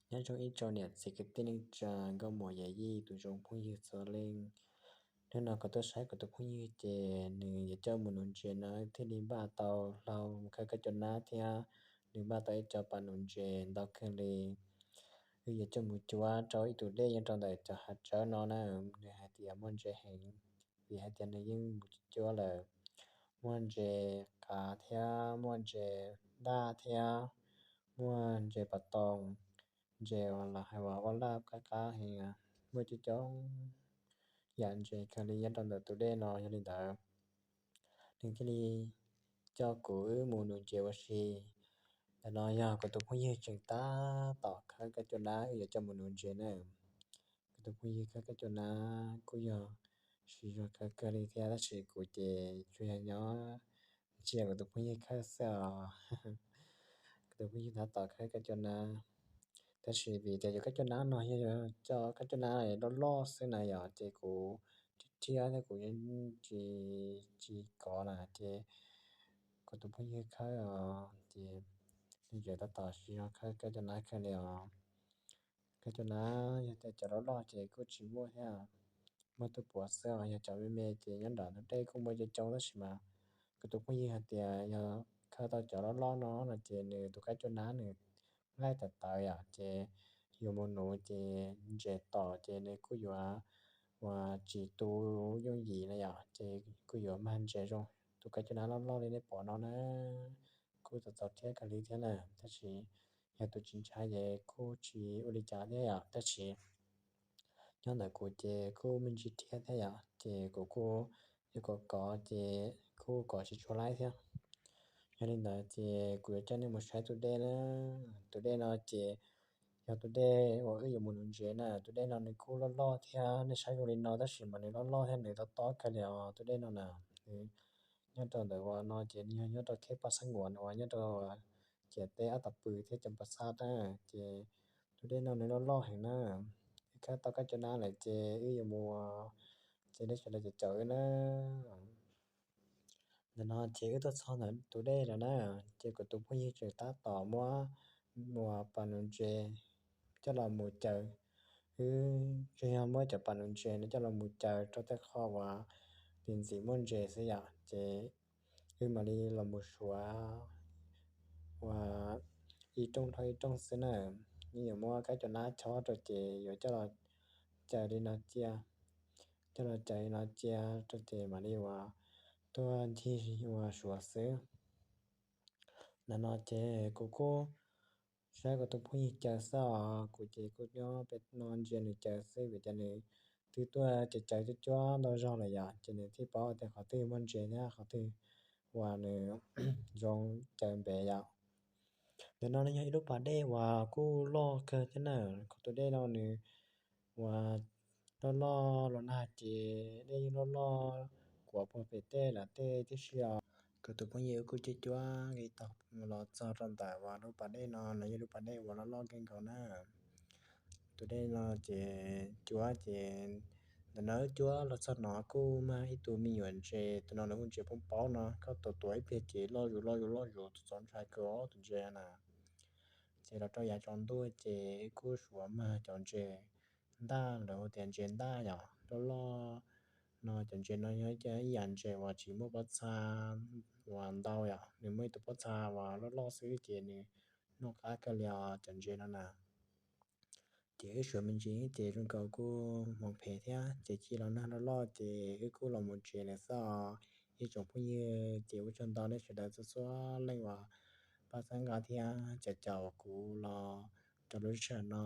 Nyob zoo ib tsoom niam txiv kwv tij neej tsa, nkauj muam yawm yij, tus zoo phooj ywg txhua leej. Hnub no kuv tuaj saib kuv tus phooj ywg ces nws yuav coj mus nuv ntses no thiaj li npaj tau hlau mus khawb kab cua nab thiab nws npaj tau ib co pas nuv ntses ntau kawg li. Wb yuav coj mus cuab rau ib tug dej nyob rau ntawm cov hav tsawb no na. Nws hais tias muaj ntses heev, vim hais tias nws yeej mus cuab lawm. Muaj ntses qav thiab muaj ntses daj thiab muaj ntses pas toos, ntses uas lawv hais uas ua laj qab qab heev, muaj coob coob yam ntses kawg li nyob rau ntawm tus dej no. Yog li ntawd nws thiaj li coj kuv wb mus nuv ntses ua si. Ntawm no yog kuv tus phooj ywg tseem tab tom khawb kab cua nab, wb yuav coj mus nuv ntses na. Kuv tus phooj ywg khawb kab cua nab kuj yog siv zog khawb kawg li thiab, tab sis kuv ces tsuas yog nyob ntsia kuv tus phooj ywg khawb xwb os. Kuv tus phooj ywg tab tom khawb kab cua nab, tab sis vim tias cov kab cua nab no yog cov kab cua nab loj loj xwb na yom, ces kuv thiab thiab kuv yeej tsis tsis kov na, ces kuv tus phooj ywg khawb os, ces nws tseem tab tom siv zog khawb kab cua nab kawg li os. Kab cua nab yog tias cov loj loj ces kuj tsis muaj thiab, muaj tuaj puav xwb os. Yog cov me me ces nyob nram ntug dej kuj muaj coob coob, tab sis mas kuv tus phooj ywg hais tias yog khawb tau cov loj loj no no ces nws tus kab cua nab nws nqaij tawv tawv yom, ces yuav mus nuv ces ntses tom ces nws kuj yuav uas tsis tu yooj yim na yom, ces kuj yuav mag ntses zoo. Tus kab cua nab loj loj li nej pom no na, kuj txaus txaus rhiab kawg li thiab na, tab sis yog tus tsis ntshai ces kuj tsis ua li cas thiab yom, tab sis nyob ntawm kuv ces kuj me ntsis rhiab thiab yom, ces kuv kuj yuav kov kov ces kuj kov tsis tshua laib thiab. Yog li ntawd ces kuv yuav coj nej mus saib tus dej na. Tus dej no ces yog tus dej uas wb yuav mus nuv ntses na. Tus dej no nws kuj loj loj thiab, nej saib zoo li no tab sis mas nws loj loj thiab nws tob tob kawg li os. Tus dej no na, nws nyob rau ntawm uas no ces nws yog nyob rau kheb paj xab nguam uas nyob rau ciam teb Ab Tauv Pw thiab Coo Pas Xaj na. Ces tus dej no nws loj loj heev na. Wb khawb tau kab cua nab lawm ces wb yuav mus ces nej sawv daws caum caum wb na. Ntawm no ces wb tuaj txog ntawm tus dej lawm na, ces kuv tus phooj ywg tseem tab tom muab uas pas nuv ntses coj los mus caws. Wb tsuas yog muab cov pas nuv ntses no coj los mus caws rau tej qho uas ntxim ntxim muaj ntses xwb yom, ces wb mam li los mus suav uas ib rooj dhau ib rooj xwb na. Yeej yuav muab kab cua nab chob rau ces yuav coj los caws li no cia, coj los caws li no cia rau ces mam li uas tuaj ncig uas suav xwb. Ntawm no ces kuv kuj saib kuv tus phooj ywg caws xwb os, kuv ces kuj nyob pem no ntsia nws caws xwb, vim tias nws twb tuaj caws caws cuab cuab ntau zaug lawm yom, ces nws thiaj paub tias qhov twg muaj ntses thiab qhov twg uas nws zoo caws npev yom. Ntawm no nws yog ib lub pas dej uas kuj loj kawg thiab na, kuv tus dej no nws uas loj loj los nag ces dej yeej loj loj kuav puag pem tej lam tej tib si os. Kuv tus phooj ywg kuj cuab cuab li tau los txog rau ntawm uas lub pas dej no, no yog lub pas dej uas loj loj kawg nkaus na. Tus dej no ces cuab ces ntawm no cuab los txog no kuj mag ib tug me nyuam ntses, tus no nws hu ntses poob paub no, koj tuav tuav ib pliag ces loj zus loj zus loj zus txaus ntshai kawg tus ntses na. Ces los rau yav tsaus ntuj ces kuj suav mag cov ntses ntaj, lawv hu tias ntses ntaj yom, loj loj no. Cov ntses no yog ib yam ntses uas tsis muaj pob txha uas ntau yom, nws muaj ib tug pob txha uas loj loj xwb ces nws noj qab kawg li os cov ntses no na. Ces wb suav me ntsis ces zoo nkaus kuj hmoov phem thiab, ces cia los nag loj loj ces wb kuj los mus tsev lawm xwb os. Ib tsoom phooj ywg ces ua tsaug ntau nej sawv daws txhua txhua leej uas pab txhawb nqa thiab caum caum kuv los rau lub sij hawm no.